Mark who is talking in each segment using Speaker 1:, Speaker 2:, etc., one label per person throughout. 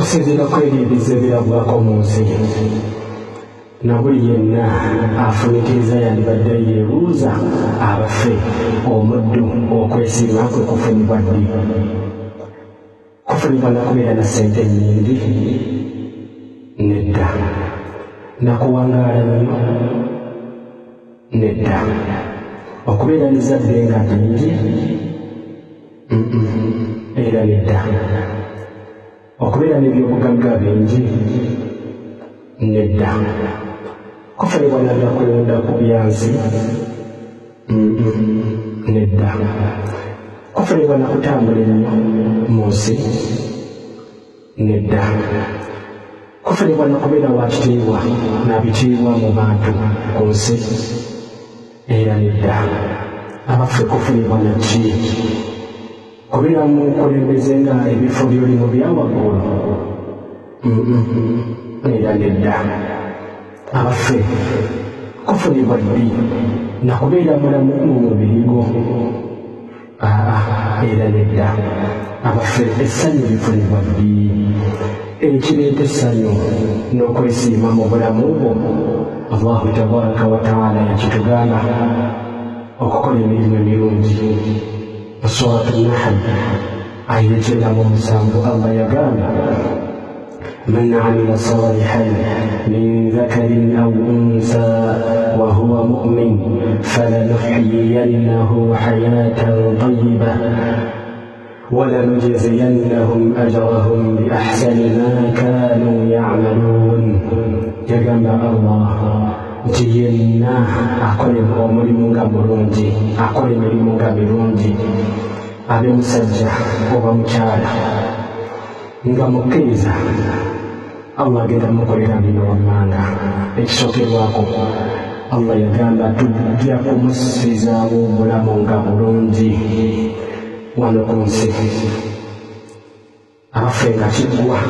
Speaker 1: Okusinziira ku ebyo ebizze birabwako mu nsi, na buli yenna afumiitiriza yandibadde yeebuuza, abaffe omuddu okwesiima kwe kufunibwa ddi? Kufunibwa na kubeera na ssente nnyingi? Nedda. Na kuwangaala nnyo? Nedda. Okubeera n'ezzadde nga ddingi? Era nedda. Okubeera n'ebyobugagga bingi? Nedda. Kufunibwa na bya kulonda ku byansi? Nedda. Kufunibwa na kutambula ennyo mu nsi? Nedda. Kufunibwa na kubeera wa kitiibwa na bitiibwa mu bantu ku nsi? Era nedda. Abaffe kufunibwa na ki? Kubeera mu bukulembeze nga ebifo by'olimu bya waggulu? Era nedda. Abaffe kufunibwa ddi na kubeera mulamu mu mubiri gwo? Aa, era nedda. Abaffe essanyu lifunibwa ddi? Ekireeta essanyu n'okwesiima mu bulamu bwo, Allahu tabaraka wa taala yakitugamba okukola emirimu emirungi. Mu Suratu Nahl aya 97, Allah yagamba: man amila salihan min dhakarin aw unsa wa huwa mu'min falanuhyiyannahu hayatan tayyiba walanujziyannahum ajrahum biahsani ma kanu ya'malun. Yagamba Allah nti yenna akola omulimu nga mulungi, akola emirimu nga mirungi, abe musajja oba mukyala nga mukkiriza, Allah agenda mukolera bino wammanga. Ekisookerwako, Allah yagamba tujja kumussizaawo obulamu nga bulungi wano ku nsi. Abaffe nga kiggwa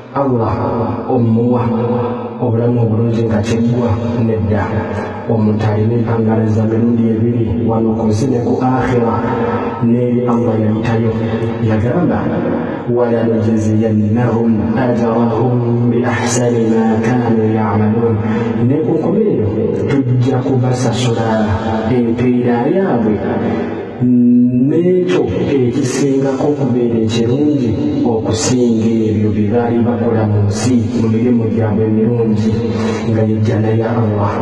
Speaker 1: Allah omuwa obulamu obulungi nga kiggwa? Nedda. Omuntu alina empangala za mirundi ebiri, wano ku nsi ne ku akhira. N'eri Allah yayitayo yagamba walanujziyannahum ajrahum bi ahsani ma kanu ya'malun, ne ku nkomerero tujja kubasasula empeera yaabwe n'ekyo ekisingako okubeera ekirungi okusinga ebyo bye baali bakola mu nsi mu mirimu gyabwe emirungi, nga yejjana ya Allah.